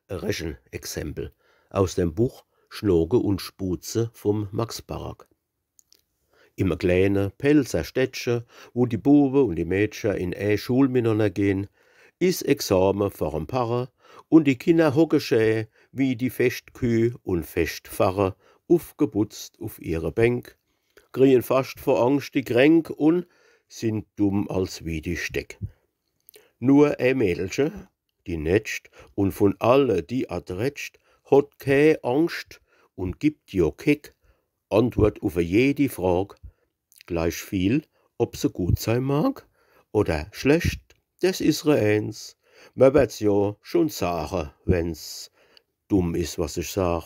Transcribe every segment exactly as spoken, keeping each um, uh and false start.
E Rechenexempel aus dem Buch Schnoke un Schbuhze vum Max Barack. Im kleene Pälzer Städtche, wo die Buwe un die Mädcher in e Schul minanner gehn, is Exame vorm Parre un die Kinner hocke schä wie die Feschtküh un Feschtfarre, ufgeputzt uf ihre Bänk, krien fascht vor Angscht die Kränk un sin dumm als wie die Steck. Nur e Mädelche, die Netscht, un vun alle die adretscht, hot kä Angscht un gibt jo keck Antwort uf e jedi Frag, gleichviel, ob se gut sei mag oder schlecht, des is re eens. Mer werd's jo schun sage, wenn's dumm is, was ich sag.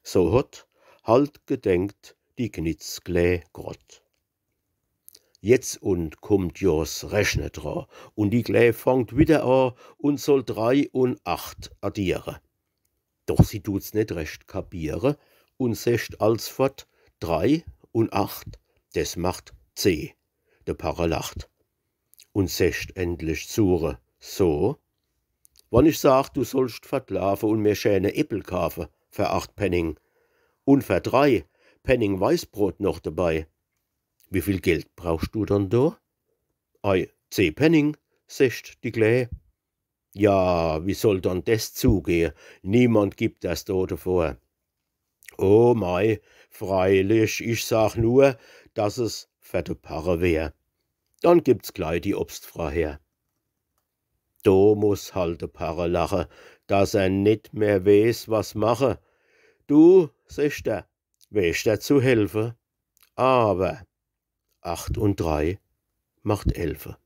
So hot halt gedenkt die Knitzklä grad. Jetzt un kummt jo 's Rechne dra, un die Klä fangt widder a un soll drei un acht addiere. Doch sie tut's net recht kapiere un secht alsfort: „Drei un acht, des macht zeh.“ De Parre lacht un secht endlich zu re: „So, wann ich sag, du sollscht fortlaafe un mir schäne Äppel kaafe fer acht Penning un fer drei Penning Weißbrot noch debei, wie viel Geld brauchscht du dann do?“ „Ei, zeh Penning“, secht die Klä. „Ja, wie soll dann des zugehe? Niemand gibt des do devor.“ „Oh mei, freilich, ich sag nur, dass es fer de Parre wär. Dann gibt's glei die Obstfra her.“ Do muss halt de Parre lache, dass er net mehr weeß, was mache. „Du“, secht er, „weescht der zu helfe, aber acht un drei macht elfe.“